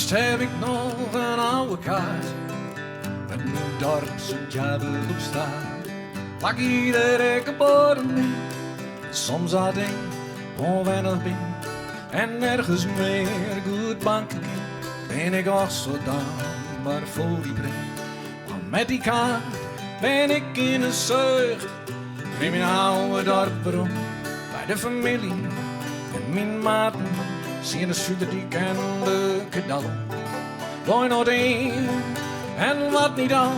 Kast heb ik nog een oude kaart met mijn dorp Sint Jabik op staat. Waar ieder ik geboren ben, soms had ik onwennig ben en nergens meer goed banken kan, ben ik ook zo dankbaar voor die breng. Want met die kaart ben ik in een zucht in mijn oude dorp werom, bij de familie en mijn maten. Zien de Suderdyk en de kedal. Gooi nog één en wat niet al,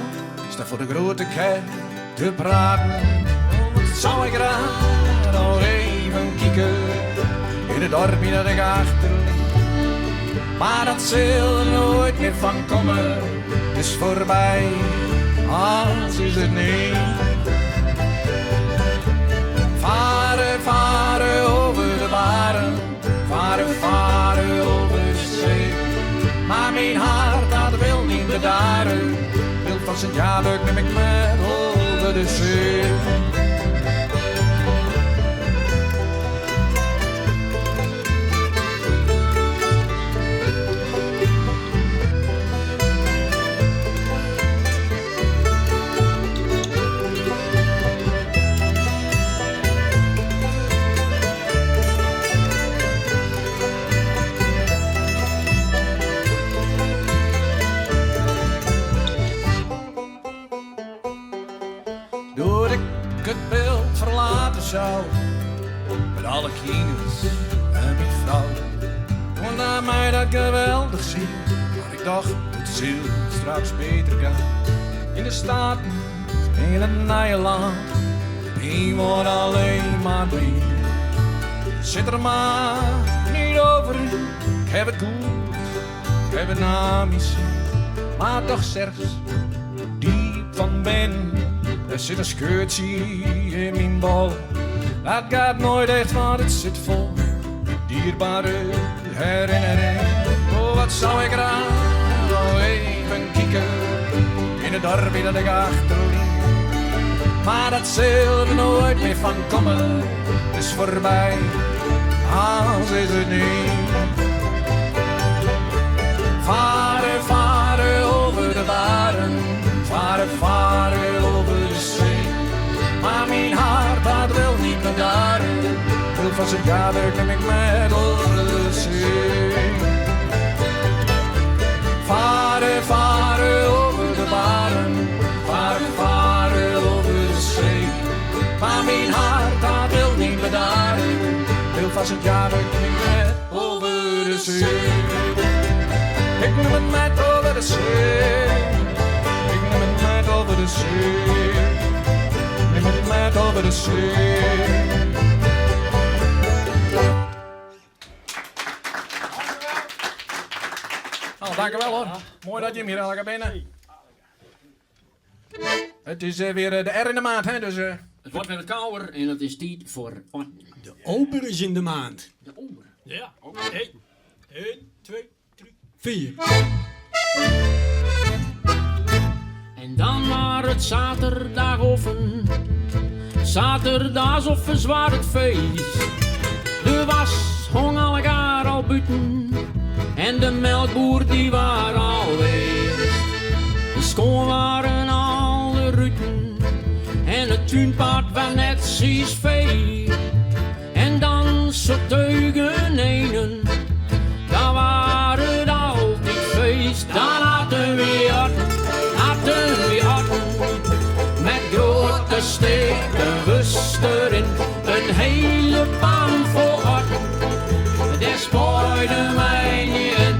sta voor de grote kerk te praten. Oh, wat zou ik graag nog even kijken in het dorpje dat ik achterliet. Maar dat zal er nooit meer van komen, het is voorbij, als is het niet. Varen, varen over de baren, varen, varen over de zee. Maar mijn hart dat wil niet bedaren, wil van Sint Jabik neem ik met over de zee. Door ik het beeld verlaten zou, met alle kinders en mijn vrouw. Kon naar mij dat geweldig zien, maar ik dacht het zal straks beter gaan. In de Staten, in het Nederland, die wordt alleen maar blij. Zit er maar niet over in, ik heb het goed, ik heb het naar mijn zin. Maar toch zelfs diep van binnen, er zit een scheurtje in mijn bol. Dat gaat nooit echt, want het zit vol dierbare herinnering. Oh, wat zou ik graag nog even kijken in het dorpje dat ik achterliet. Maar dat zal er nooit meer van komen, het is voorbij, als is het niet. Varen, varen over de baren, varen, varen over de zee. Maar mijn hart dat wil niet bedaren, wil van zijn jader neem ik met over de zee. Varen, varen over de baren, varen, varen over de zee. Maar mijn hart dat wil niet bedaren, wil van zijn jader neem ik met over de zee. Ik neem het met over de zee. Ik neem het met over de zee. Ik neem het met over de zee. Nou, dank u wel hoor. Mooi dat je hem hier allemaal binnen. Het is weer de R in de maand, hè? Dus, Het wordt weer wat kouder en het is tijd voor De ober is in de maand. De ober? Ja. 1, 2, 3, 4. En dan maar het zaterdag offen. Zaterdags of zwaar het feest. De was hong elkaar al buiten. En de melkboer die waren al weest. De schoon waren al de ruten. En het tuinpad was net zies vee. En dan zo teugen enen. Daar waren het altijd feest. Dan hadden we atten, hadden we atten. Met grote steken wust erin. Een hele pan vol atten. Daar spooiden wij niet in.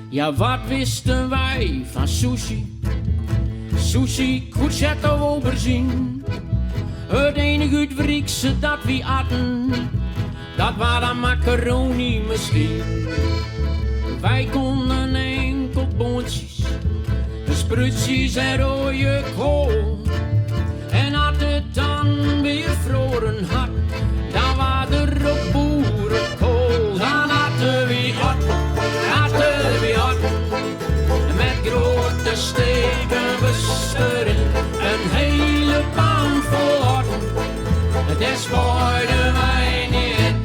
Ja, wat wisten wij van sushi? Sushi, courgette of aubergine. Het enige uit Griekse dat we aten, dat waren macaroni misschien. Wij konden enkel boontjes, de spruitjes en rode kool. En had het dan weer vroren had, dan waren er ook boerenkool. Dan hadden we atten, hadden we atten, met grote steken wusteren, een hele pan vol atten. Daar spooiden wij niet in.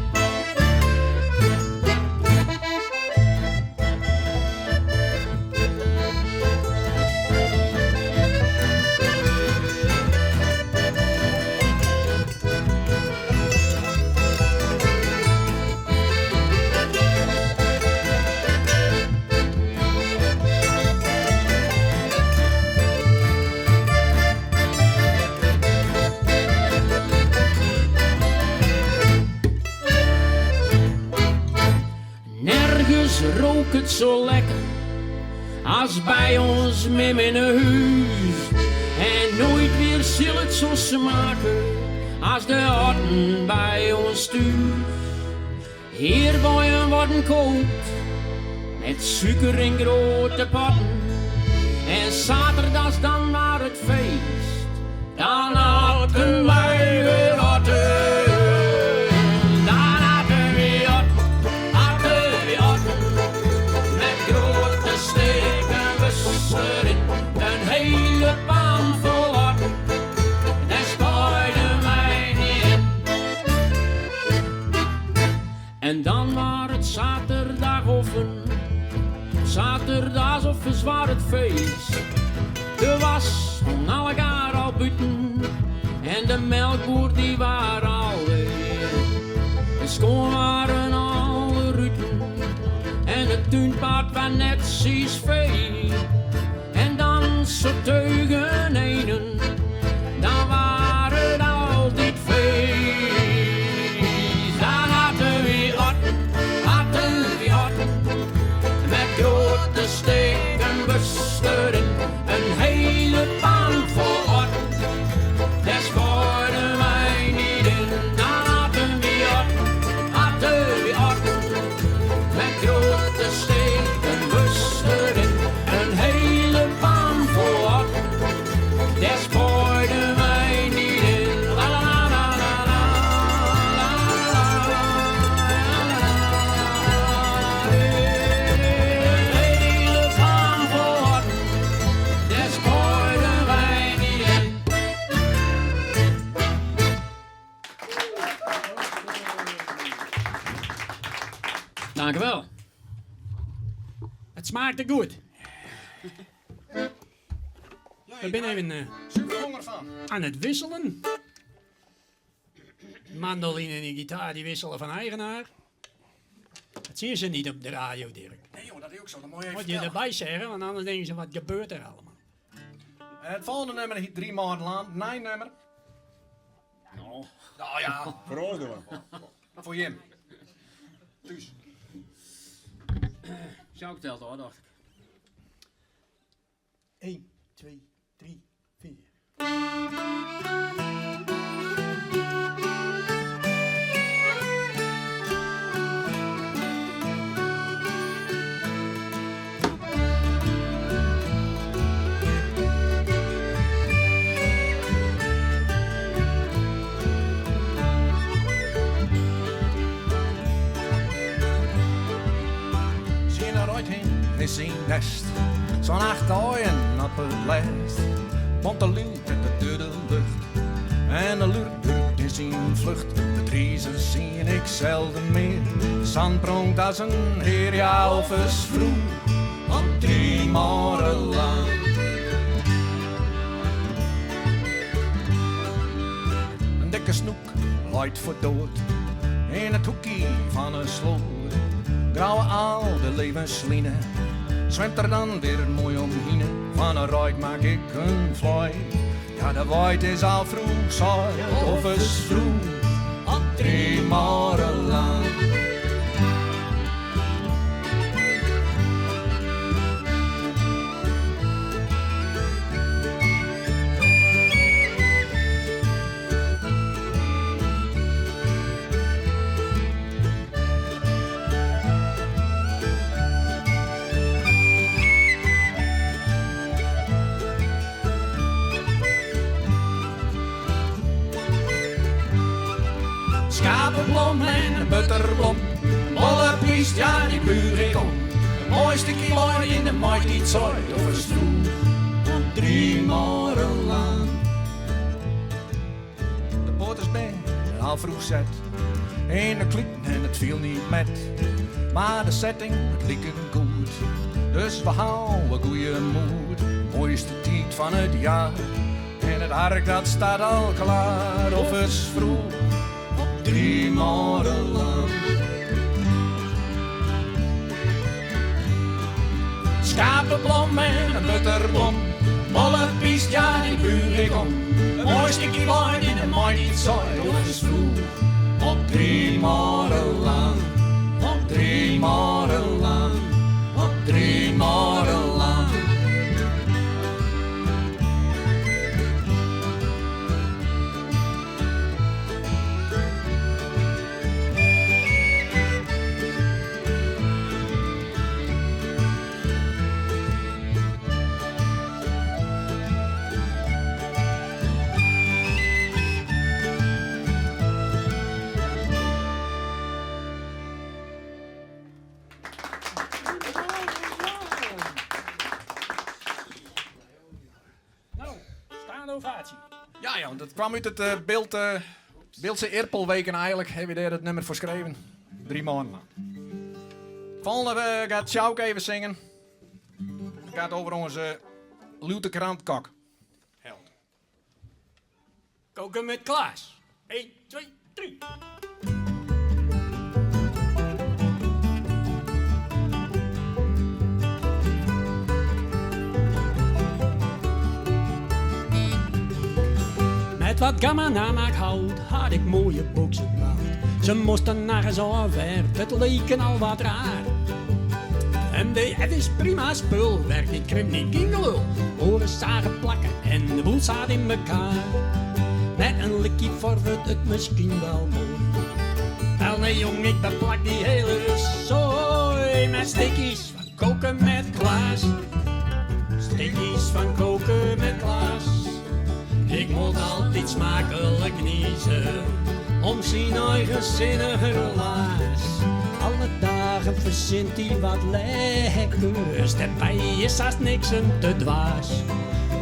it so lekker as by ons mem yn 'e hús. En noait mear sil it so smake as de orten by ons thús. Ierdbeien worden kookt met suiker in grote potten. En zaterdags dan waar het feest, dan aten wij weer orten. Dan aten we orten, aten we orten, met grote steken wust erin. Een hele pan vol orten, daar spuiden wij niet in. En dan waar het zaterdag offen, zaterdags of zwaar het feest. De was hong elkaar al buiten en de melkboer die waar alweer. De schoon waren alle ruten en het tuinpaard was net zies vee. En dan zo teugen enen, dan waren het altijd feest. Dan hadden we orten, hadden we orten, met grote steken wust erin, een hele pan vol orten. Daar spoorden wij niet in. Dan hadden we orten, hadden we orten, met grote steken wust erin, een hele pan vol orten. Daar spoorden wij niet in. La la la la la la la la la. Een hele pan vol orten, daar spoorden wij niet in. Dank u wel. Het smaakte goed. We zijn even Super honger van. aan het wisselen. Mandoline en gitaar die wisselen van eigenaar. Dat zien ze niet op de radio, Dirk. Nee joh, dat is ook zo. Dat moet je even Moet je vertellen. erbij zeggen, want anders denken ze, wat gebeurt er allemaal? Het volgende nummer heet Drie Maanden Lang. Nijn nummer. Nou, Nou ja, Voor ons doen. voor Jim. Thuis. zou ik telt hoor, dacht ik. 1, 2, 3, 4. Zie je naar ooit heen in zijn nest. Zo'n acht ooien op het lest. Want de luwt uit de dode lucht. En de lucht drukt in zijn vlucht. De driezen zie ik zelden meer. Zand pronkt als een heer, ja of is vroeg. Op drie maren lang. Een dikke snoek luidt voor dood. In het hoekje van een sloot. Grauwe aal, de levensline. Zwemt er dan weer mooi omheen. Van een ruit maak ik een vlooi. Ja, de waait is al vroeg, saai, of is vroeg. Op drie maren lang. Schapenblom en een butterblom. Bolle piest, ja, die buur ik om. Het mooiste kilo in de maait iets uit of is vroeg. Op drie maren lang. De poorters ben al vroeg zet. In de klieten en het viel niet met. Maar de setting, het liep goed. Dus we houden goeie moed. Mooiste tijd van het jaar. En het ark dat staat al klaar. Of is vroeg op drie maren lang. Schapenblom en een butterblom. Bolle piest, ja, die buur ik om. Het mooiste wijn in de maai niet saai. Of is vroeg op drie maren lang. Op drie maren lang. ovatie. Ja, ja, want dat kwam uit het eh, beeld, eh, Bildtse Erpelweken eigenlijk. Heb je daar het nummer voor geschreven? Drie maanden lang. Volgende eh, gaat Sjouk even zingen. Het gaat over onze Lute Krantkok. Held. Koken met Klaas. 1, 2, 3. Met wat gamma namaakhout had ik mooie boksen gebouwd. Ze moesten nergens werd, het leken al wat raar. MDF is prima spul, werkt niet krimp, niet kingelul. Oren zagen plakken en de boel zat in mekaar. Met een likje wordt het misschien wel mooi. Wel nee jong, ik beplak die hele zooi met stickies van koken met Klaas. Stickies van koken met Klaas. Ik moet altijd smakelijk niezen, om zijn eigen zinnige relaas. Alle dagen verzint hij wat lekkers, daarbij is haast niks hem te dwaas.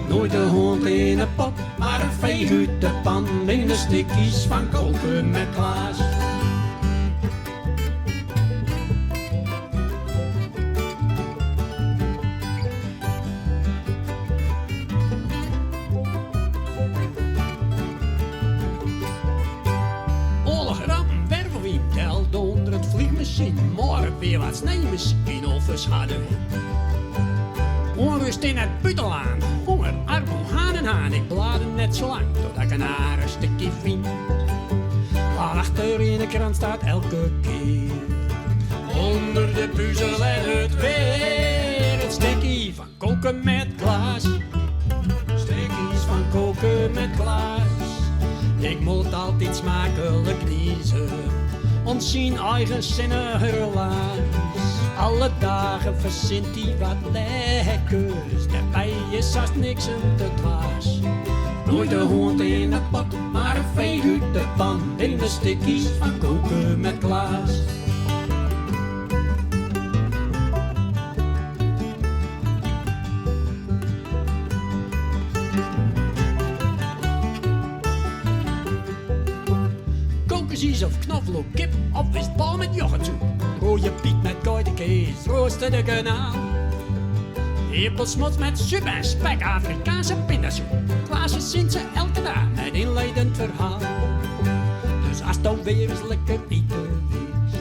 Nooit de hond in een pot, maar een veeg uit de pan in de stickies van koken met Klaas. Oorlog, ramp, wervelwind, tel donder het vliegmachine. Morgen weer wat sneeuw misschien of een Onrust in het buitenland, honger, armoe, haan en haan. Ik blader net zo lang totdat ik een aardig stukje vind. Waar achter in de krant staat elke keer. Onder de puzzel en het weer. Het stukje van koken met Klaas. Stukjes van koken met Klaas. Ik moet altijd smakelijk niezen. Om zijn eigen zinnige relaas. Alle dagen verzint hij wat lekkers. Daarbij is haast niks hem te dwaas. Nooit de hond in de pot, maar een veeg uit de pan. In de stickies van koken met Klaas. Kokosjes of knoflook, kip of wistbal met yoghurtsoep. Rode piet met kees, roosterde kanaal. Appelsmots met sup en spek, Afrikaanse pindasoep. Klaas zint ze elke dag met inleidend verhaal. Dus als het weer eens lekker eten is,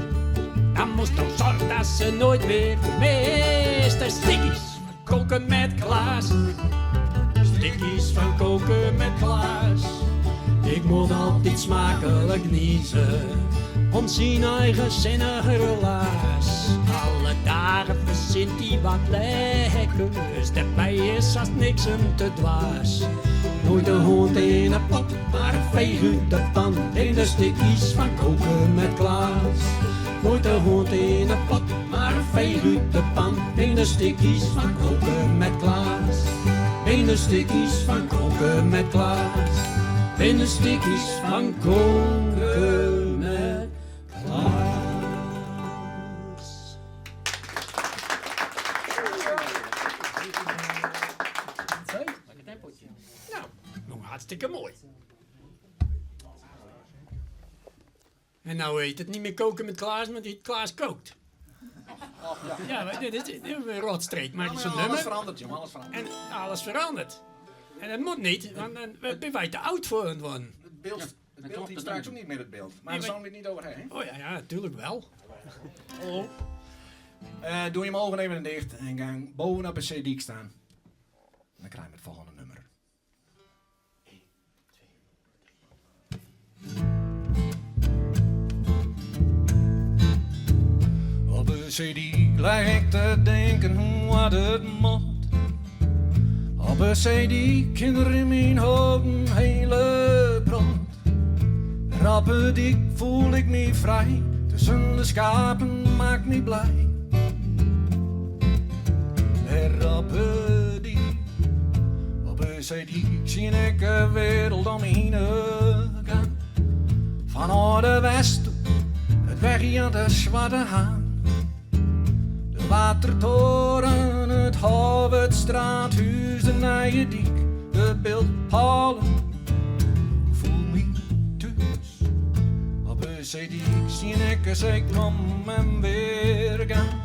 dan moest toch zorgen dat ze nooit meer mist. De stickies van koken met Klaas. Stickies van koken met Klaas. Ik moet altijd smakelijk niezen, om zijn eigen zinnige relaas. Alle dagen verzint hij wat lekkers, daarbij is haast niks hem te dwaas. Nooit een hond in een pot, maar een veeg uit de pan. In de stickies van koken met Klaas. Nooit een hond in een pot, maar een veeg uit de pan. In de stickies van koken met Klaas. In de stickies van koken met Klaas. In de stickies van koken met Klaas. Nou, nog hartstikke mooi. En nou heet het niet meer koken met Klaas, maar die Klaas kookt. Ja, maar dit is, dit is een rotstreek, maar het is een Alles nummer. verandert, jongen, alles verandert. En alles verandert. En dat moet niet, want dan ben wij te oud voor het worden. Het beeld, het beeld klopt hier het straks dan. ook niet meer het beeld. Maar Nee, daar maar- zullen we het niet over hebben. Oh ja, ja, natuurlijk wel. Hallo. Doe je mijn ogen even dicht en ga bovenop een CD staan. Dan krijg je het volgende nummer. Op een CD leg ik te denken hoe wat het moet. Op een CD kinderen in mijn hoofd een hele brand. Rappen dik voel ik me vrij, tussen de schapen maakt me blij. En rappen dik, op een CD zie ik de wereld om me heen gaan. Van oude west toe, het wegje aan de Zwarte Haan. De watertoren, het haven, het straathuis, de Nije Dyk, de Biltpôle. Voel my thús op 'e seedyk, sien ik de see kommen en wer gaan.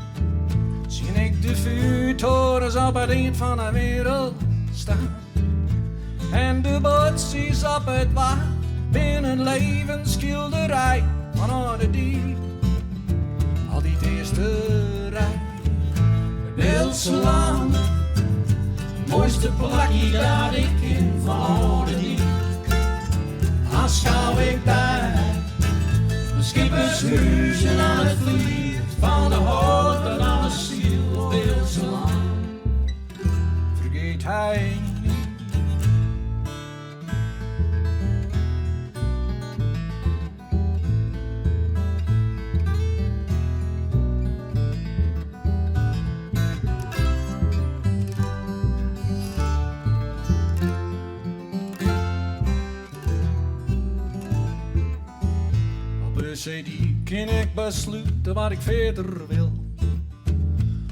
Sien ik de vuurtorens op het eind van de wereld staan. En de boatsjes op het Waad binne in levensskilderij fan âlde dyk. Altyd earste rij. Biltse lân, it moaiste plakje dat ik ken fan âlde dyk. Aanskou ik dêr de skippershuzen oan it Fliet, fan de hart tot oan de siel, Biltse lân, fergeet hy my. Op de seedyk kin ik beslute wat ik fierder wil.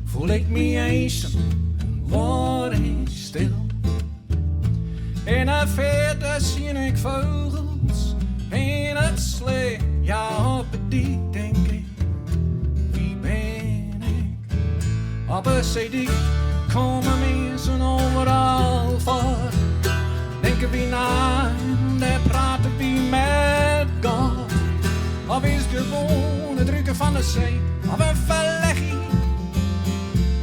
Voel ik my iensum en word ik stil. In de fierte sien ik fûgels yn it slee. Ja, op 'e dyk tink ik, wie bin ik? Op 'e seedyk komme minsken oeral foar. Tinke wy nei en dêr prate wy met God. Of is it gewoan it ruken fan de see of in ferlechje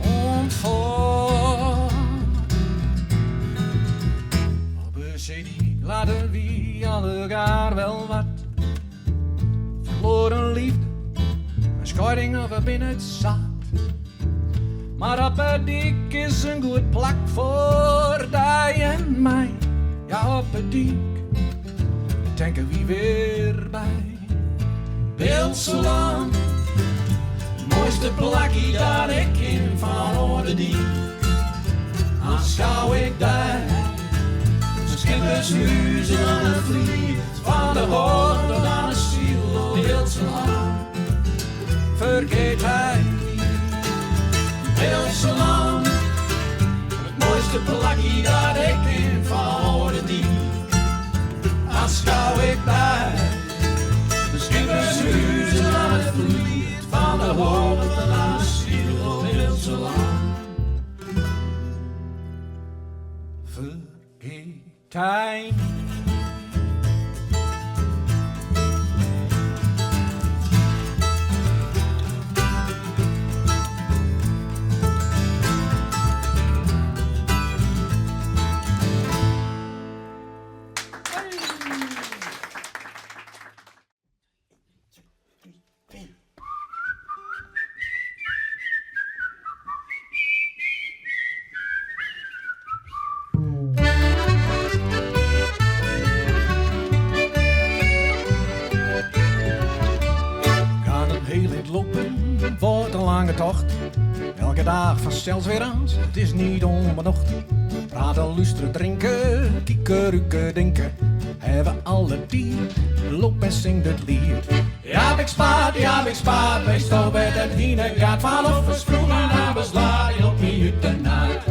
oan fuort. Op 'e seedyk late wy allegear wol wat. Ferloaren leafde, in skieding of we binne it sat. Mar op 'e dyk is in goed plak foar dy en my. Ja, op 'e dyk tinke wy wer by. Biltse lân, moaiste plakje dat ik ken fan âlde dyk. Aanskou ik dêr de skippershuzen oan it Fliet, fan de hart tot oan de siel, Biltse lân, fergeet hy my. Biltse lân, it moaiste plakje dat ik ken fan âlde dyk. Aanskou ik dêr de skippershuzen oan it Fliet, fan de hart tot oan de siel, Biltse lân, fergeet hy my. Gaan in hiel ein lopen, wurdt in lange tocht. Elke dag fansels wer oars, it is net om 'e nocht. Prate, lústerje, drinke, kike, rúke, tinke. Hawwe alle tiid, loop en sing it liet. Jabikspaad, Jabikspaad, witsto wêr't it hinne giet? Fan offers froech en nachts laat, dy loop my út de naad.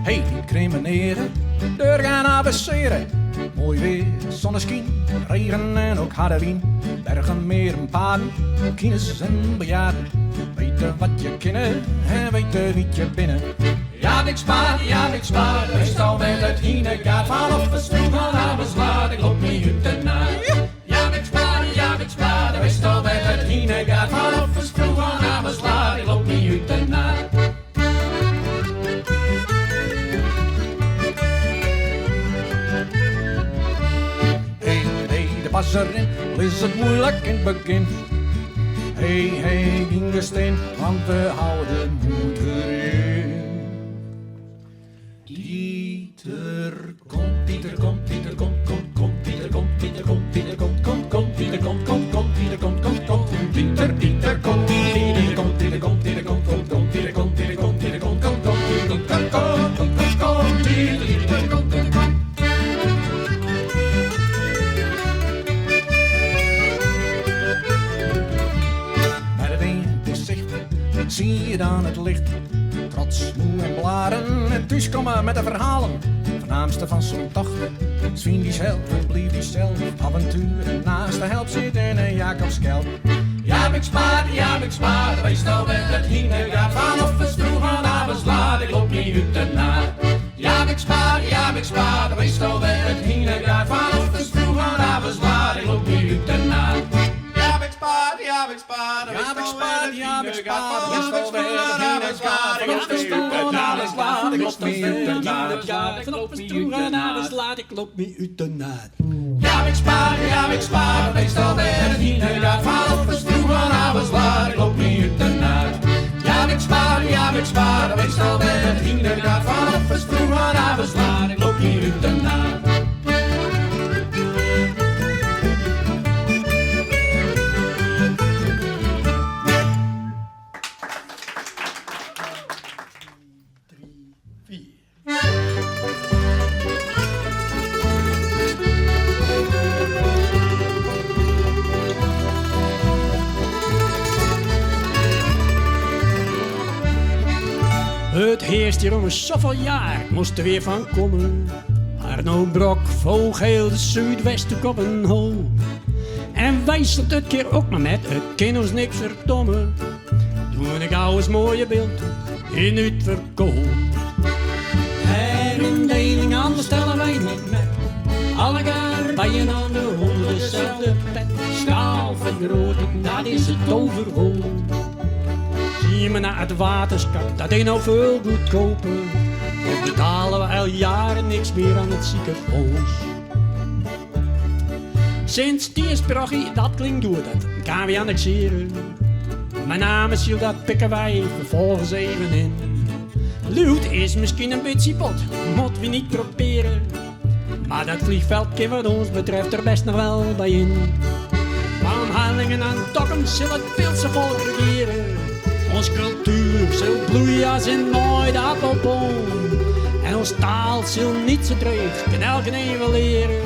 Hey, dy krimmeneare, deur gaan avensearje. Moai weer, sonneskyn, regen en ek harde wyn. Bergen, meren, paden, kines en bejaarden. Wite wat je kinne en wite wie't je binne. Jabikspaad, Jabikspaad, witsto wêr't it hinne giet? Fan offers froech en nachts laat, ik loop my út de naad. Jabikspaad, Jabikspaad, witsto wêr't it hinne giet? Fan offers froech en nachts laat, ik loop my út de naad. Hey, hey, de pas erin, al is it muoilik yn it begjin. Hey, hey, gjin gesteun, want we hâlde moed deryn. Piter komt, Piter komt, Piter komt, komt, komt, Piter komt, Piter komt, Piter komt, komt, komt, Piter komt, komt, komt, Piter komt, komt, komt, Piter, Piter komt, Piter komt, Piter komt, Piter komt, komt, komt, Piter komt, Piter komt, Piter komt, komt, komt, Piter komt, komt, komt, komt, komt, komt, Piter, Piter komt, Piter komt. Mar it ein is sichtber, zie je dan het licht. Trots, moe en blaren en thuiskomen met de verhalen. Voornaamste van zo'n tocht. Svien die zelf en blief die zelf. Avonturen naast de help zit in een Jacobskelp. Ja, ik spaar, ja, ik spaar. Wees nou met het hine gaat van of het vroeg aan avonds laat. Ik loop niet uit de naad. Ja, ik spaar, ja, ik spaar. Wees nou met het hine gaat van of het vroeg aan avonds laat. Ik loop niet uit de naad. Ja, ik spaar, ja, ik spaar. Ja, ik spaar, ja, ik spaar. Wees nou met het hine gaat van of het vroeg aan avonds laat. Ik loop niet uit de naad. Van op het vroeg aan avonds laat, ik loop niet uit de naad. Ja, ik spaar, ja, ik spaar. Meestal ben het hine gaat van of het vroeg aan avonds laat. Ik loop niet uit de naad. Ja, ik spaar, ja, ik spaar. Meestal ben het hine gaat van of het vroeg aan avonds laat. Ik loop niet uit de naad. Het heerst hier om zoveel jaar, ik moest er weer van komen. Arno Brok vloog heel de Zuidwesthoek op een hoop. En wijselt het keer ook maar met, het kan ons niks verdommen. Toen ik oude mooie beeld in het verkoop. Herindeling, anders stellen wij niet met. Allegaar bij een ander onder dezelfde pet. Schaalvergroting, dat is het toverwoord. Zie me naar het waterschap, dat is nou veel goedkoper. Dan betalen we al jaren niks meer aan het ziekenfonds. Sinds die is dat klinkt door, dat kan we annexeren. Mijn naam is dat pikken wij vervolgens even in. Luut is misschien een beetje bot, moet we niet proberen. Maar dat vliegveld kan wat ons betreft er best nog wel bij in. Van Harlingen aan Dokkum zal het Pilse volk regeren. Ons cultuur zal bloeien als een mooie appelboom. En ons taal zal niet zo dreig, kan elke een wel leren.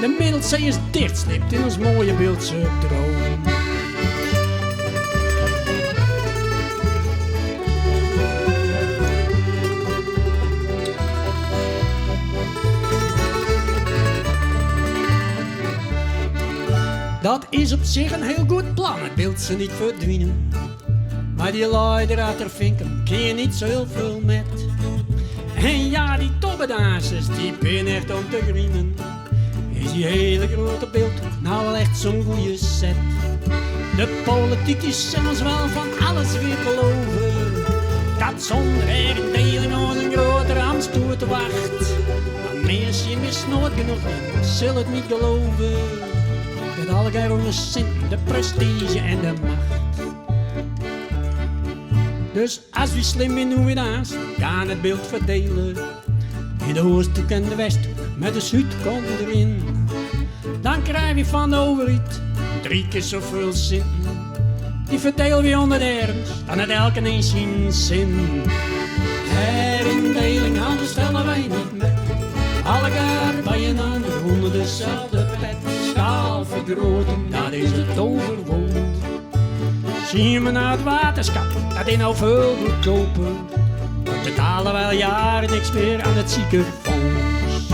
De Middelzee is dichtslipt in ons mooie Beeldse droom. Dat is op zich een heel goed plan, het beeld ze niet verdwijnen. Maar die lui erachter vinken, kun je niet zo heel veel met. En ja, die tobbedansers, die ben echt om te grienen. Is die hele grote beeld nou wel echt zo'n goede set? De politiek is zelfs wel van alles weer beloven. Dat zonder herindeling ons een grote rampspoed wacht. Maar mensen is nooit genoeg, die zullen het niet geloven. Met alle om de cent, de prestige en de macht. Dus als we slim in doen we naast, gaan het beeld verdelen. In de Oosthoek en de Westhoek, met de Zuidkant erin. Dan krijg je van de overheid 3 keer zoveel zin. Die verdelen we onder derens, dan het elke eens zijn zin. Herindeling, anders stellen wij niet mee. Allegaar bij een ander onder dezelfde pet. Schaalvergroting, dat is het toverwoord. Zie me naar het waterschap, dat is nou veel goedkoper. Dan betalen wij al jaren niks meer aan het ziekenfonds.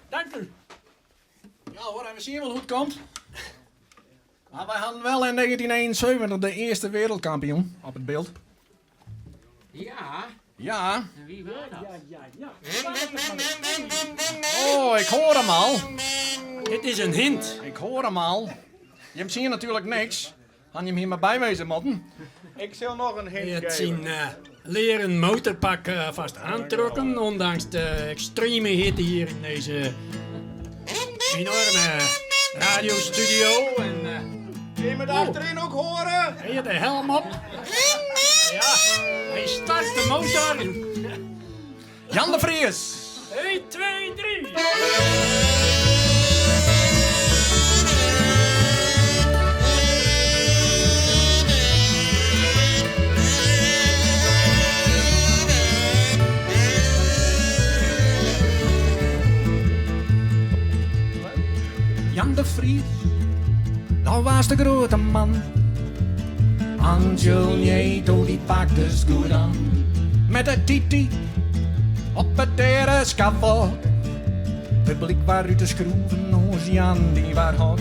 Dank u. Ja hoor, en we zien wel hoe het komt. Maar wij hadden wel in 1971 de eerste wereldkampioen op het beeld. Ja, Ja. en wie was dat? Ja, ja. Oh, ik hoor hem al. Dit is een hint. Ik hoor hem al. Je ziet natuurlijk niks. Had je hem hier maar bij wezen moeten. Ik zal nog een hint Het geven. zien leren motorpak vast aantrokken, ondanks de extreme hitte hier in deze enorme radiostudio. En Kun je me daar achterin ook horen? hij had de helm op. Ja, hij start de motor. Jan de Vries. 1, 2, 3. Vries, do waarst de grote man. Angel Nieto die pakte het goed aan. Met de Titi op het ereskavot. Publiek waar uit de schroeven, ons Jan die waar hot.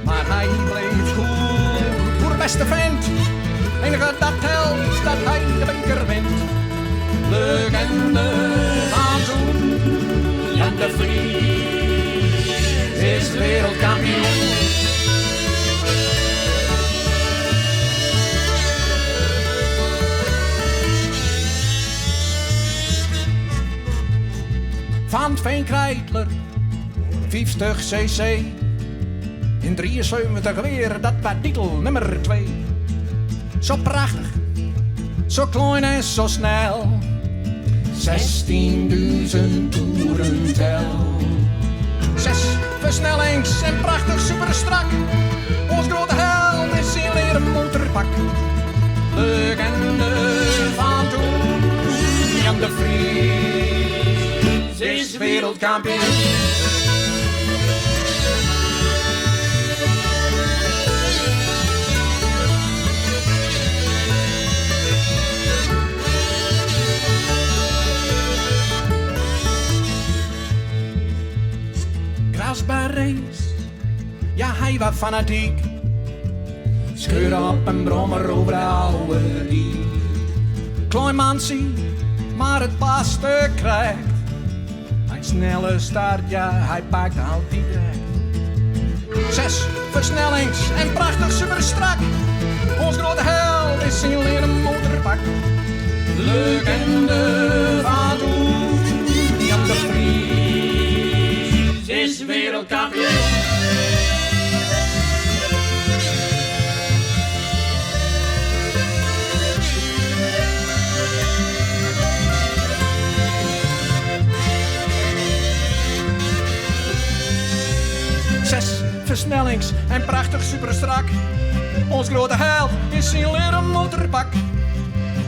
Maar hij bleef goed, voor beste vent. Enige dat telt, dat hij de beker wint. Legende van toen, Jan de Vries is wereldkampioen. Van Veen Kreidler, 50 cc. In 73 weer, dat was titel nummer 2. Zo prachtig, zo klein en zo snel. 16.000 toeren tel. Zes versnellings en prachtig superstrak. Ons grote held is in leren motorpak. Legende van toen, Jan de Vries is wereldkampioen. Grasbaar race, ja hij was fanatiek. Scheur op een brommer over de oude die. Klein mansie, maar het paste krijgt. Een snelle start, ja hij pakt altijd recht. Zes versnellings en prachtig superstrak. Ons grote held is in leren motorpak. Legende van toen, Jan de Vries is wereldkampioen. Zes versnellings en prachtig superstrak. Ons grote held is in leren motorpak.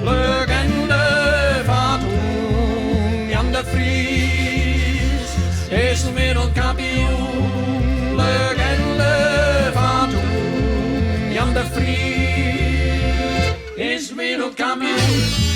Legende van toen, Jan de Vries is wereldkampioen. Legende van toen, Jan de Vries is wereldkampioen.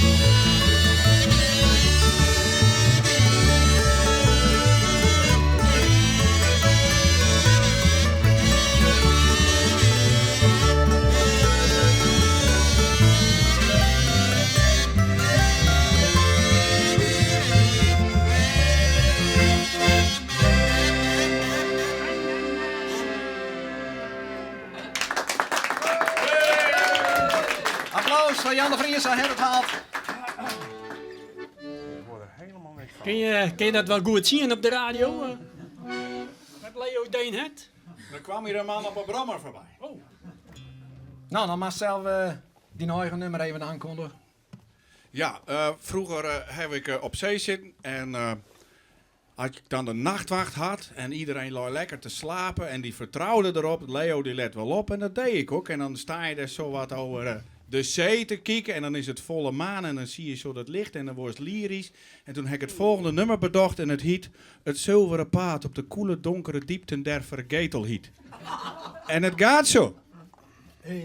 Applaus voor Jan de Vries, hij heeft het gehaald. Ik hoor er helemaal niks van. Kun je dat wel goed zien op de radio? Met Leo Deen het? Er kwam hier een man op een brommer voorbij. Oh. Nou, dan mag zelf die eigen nummer even aankondigen. Ja, vroeger heb ik op zee zitten en als ik dan de nachtwacht had en iedereen lag lekker te slapen en die vertrouwde erop, Leo die let wel op en dat deed ik ook. En dan sta je er zo wat over de zee te kijken en dan is het volle maan en dan zie je zo dat licht en dan wordt het lyrisch. En toen heb ik het volgende nummer bedacht en het heet Het zilveren paad op de koele donkere diepten der vergetelheid. En het gaat zo. 1,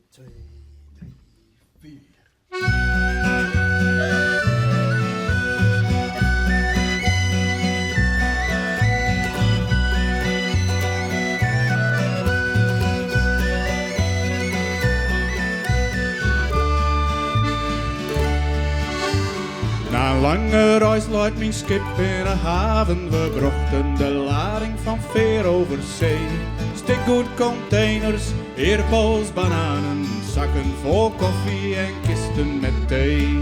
2, 3, 4. Na een lange reis luidt mijn schip in een haven. We brachten de lading van veer over zee. Stikgoed containers, eerpels, bananen, zakken vol koffie en kisten met thee.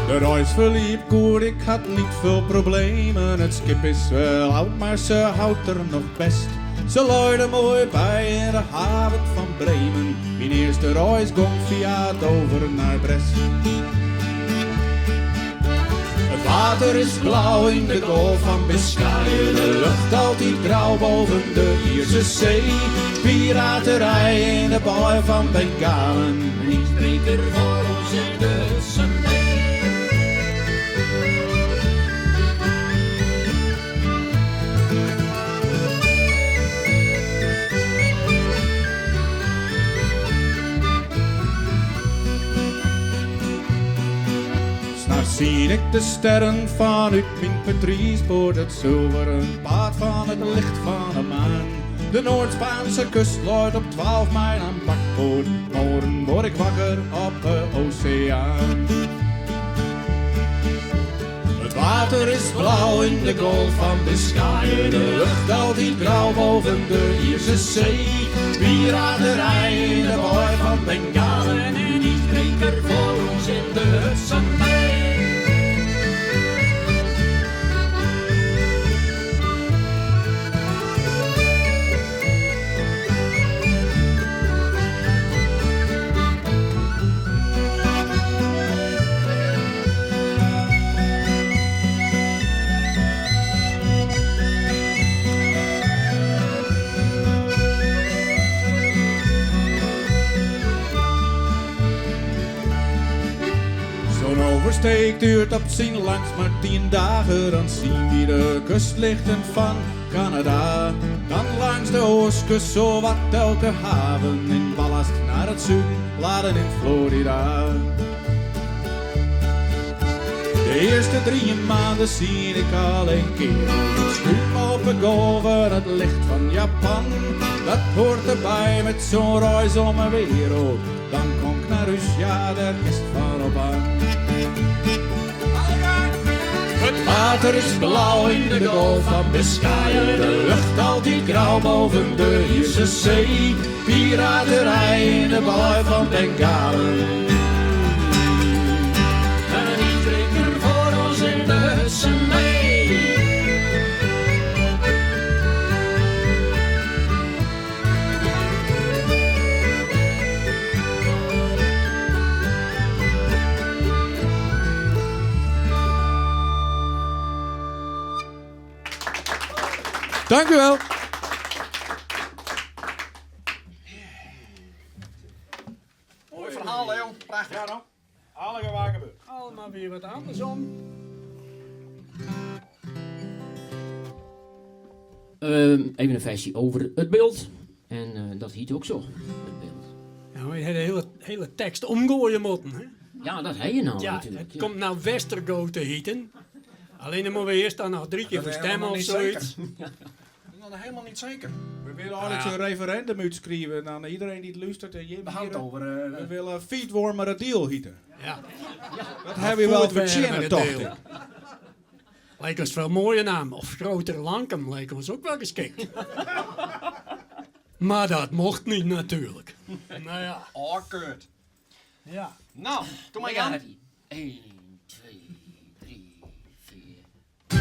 De reis verliep goed, ik had niet veel problemen. Het schip is wel oud, maar ze houdt er nog best. Ze luidde mooi bij in de haven van Bremen. Mijn eerste reis ging via Dover naar Brest. Het water is blauw in de golf van Biscayen. De lucht altijd grauw boven de Ierse Zee. Piraterij in de baai van Bengalen. Niets beter voor ons in de Sunday. ik de sterren fanút myn patriispoart, it sulveren paad fan it licht fan 'e maan. De Noard-Spaanse kust leit op 12 mijl aan bakboard, morgen word ik wakker op de oceaan. Het water is blauw in de golf van Biscayen, de lucht altijd grauw boven de Ierse Zee. Piraterij in de baai van Bengalen en een ijsbreker voor ons in de Hudson Bay. Zo'n oversteek duurt op zijn langst maar 10 dagen. Dan zien we de kustlichten van Canada. Dan langs de oostkust zo wat elke haven. In ballast naar het zuiden, laden in Florida. De eerste 3 maanden zie ik al een keer het schuim op de golven, het licht van Japan. Dat hoort erbij met zo'n reis om de wereld. Dan kom ik naar huis, ja, daar is het van op aan. Het water is blauw in de golf van Biscayen, de lucht altijd grauw boven de Ierse Zee. Piraterij in de baai van Bengalen. Een ijsbreker voor ons in de Hudson Bay. Dank u wel. Mooi verhaal, Leo. Prachtig. Ja, nou. Alle gewaar gebeurd. Allemaal weer wat andersom. Even een versie over het beeld. En dat heet ook zo, het beeld. Nou, je hebt de hele tekst omgooien moeten, hè? Ja, dat heb je nou Ja, natuurlijk. het komt nou Westergo te heten. Alleen dan moeten we eerst dan nog 3 keer Dat is voor stemmen helemaal of niet zoiets. zeker. Dat is nog helemaal niet zeker. We willen eigenlijk zo'n referendum uitschrijven aan iedereen die het luistert. En Jim We houden hier. over, We willen feedwarmer deal hieten. Ja. Dat hebben we wel Voortwarmer verzinnen, toch? deal. Lijkt ons wel een mooie naam. Of Groter Lankum lijkt ons ook wel geschikt. Maar dat mocht niet natuurlijk. Nou ja. Oh, kut. Ja. Nou, doe maar Ja, Jan. 1, 2, 3, 4.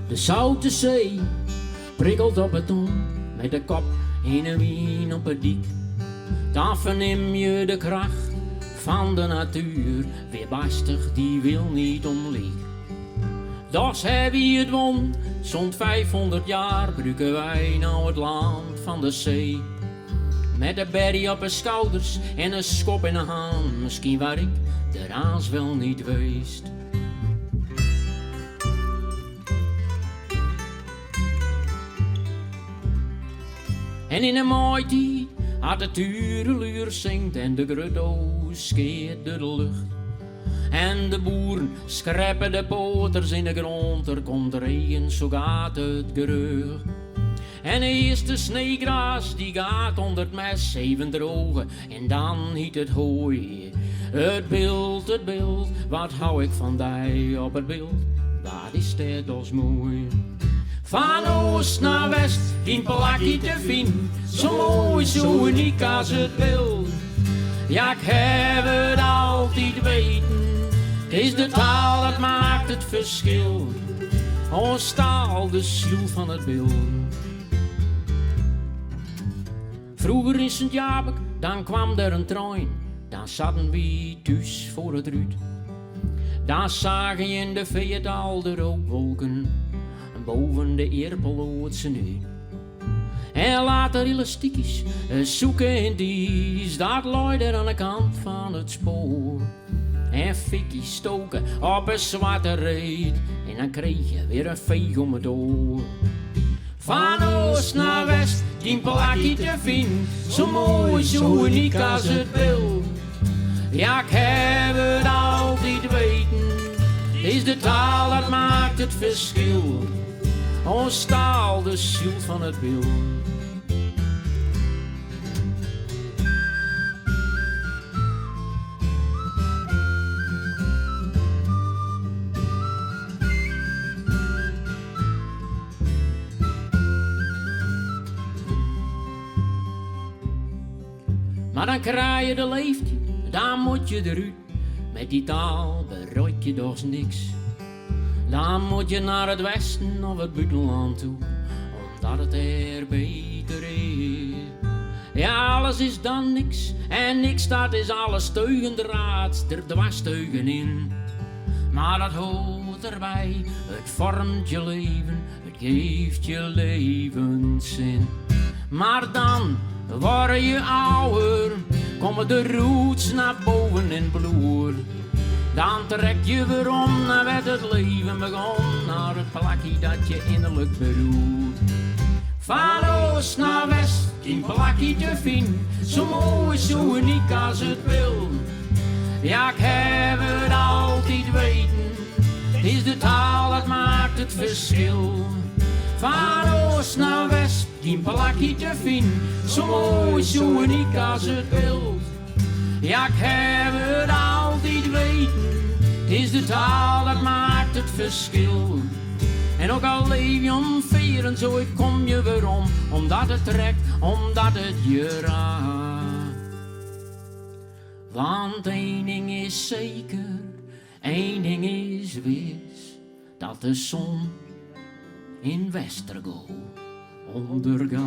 De zoute zee prikkelt op het tong met de kop in een wien op het diek. Dan verneem je de kracht van de natuur, weerbarstig die wil niet omliek. Das heb je het won, zo'n 500 jaar gebruiken wij nou het land van de zee. Met de berry op de schouders en een schop in de hand, misschien waar ik de raas wel niet weest. En in een mooi tijd had de tureluur zingt en de grutto skeert door de lucht. En de boeren schreppen de poters in de grond, er komt regen, zo gaat het gerucht. En eerst de sneeuwgras die gaat onder het mes even drogen en dan hiet het hooi. Het beeld, het beeld, wat hou ik van die op het beeld, wat is dit als mooi. Van oost naar west, geen plakje te vinden, zo mooi, zo uniek als het beeld. Ja, ik heb het altijd weten, het is de taal dat maakt het verschil. Ons taal, de ziel van het beeld. Vroeger in Sint-Jabek, dan kwam er een trein, dan zaten we thuis voor het ruut. Daar zagen je in de veet al de rookwolken, boven de Erpeloodse nu. En later elastiekjes zoeken in dies, dat looide er aan de kant van het spoor. En fikkie stoke op 'e swarte reet en dan kreeg je weer in feech om it oar. Fan oost nei west, dyn plakje te finen, sa moai, sa unyk as it Bilt. Ja, ik heb it altyd weten, is de taal dat maakt it ferskil. Ons taal, de siel fan it Bilt. Mar dan krij je de leeftiid, dan moat je derút. Met die taal bereik je dochs niks. Dan moat je naar it westen of it bûtenlân toe, omdat it dêr beter is. Ja, alles is dan niks en niks dat is alles teugendraads, der dwars teugenin. Mar dat hoort derby, it foarmet je leven, it geeft je leven sin. Mar dan wurde je âlder, komme de roots nei boven yn bloed. Dan trek je werom nei wêr't it leven begûn, nei it plakje dat je ynnerlik beroert. Fan oost nei west, dyn plakje te finen, sa moai, sa unyk as it Bilt. Ja, ik heb it altyd weten, is de taal dat maakt it ferskil. Fan oost nei west, dyn plakje te finen, sa moai, sa unyk as it Bilt. Ja, ik heb it altyd weten, is de taal dat maakt it ferskil. En ook al leef je omfear en sa, ik kom je werom, omdat it trekt, omdat it je raakt. Want één ding is seker, één ding is wis, dat de zon in Westergo ûndergiet.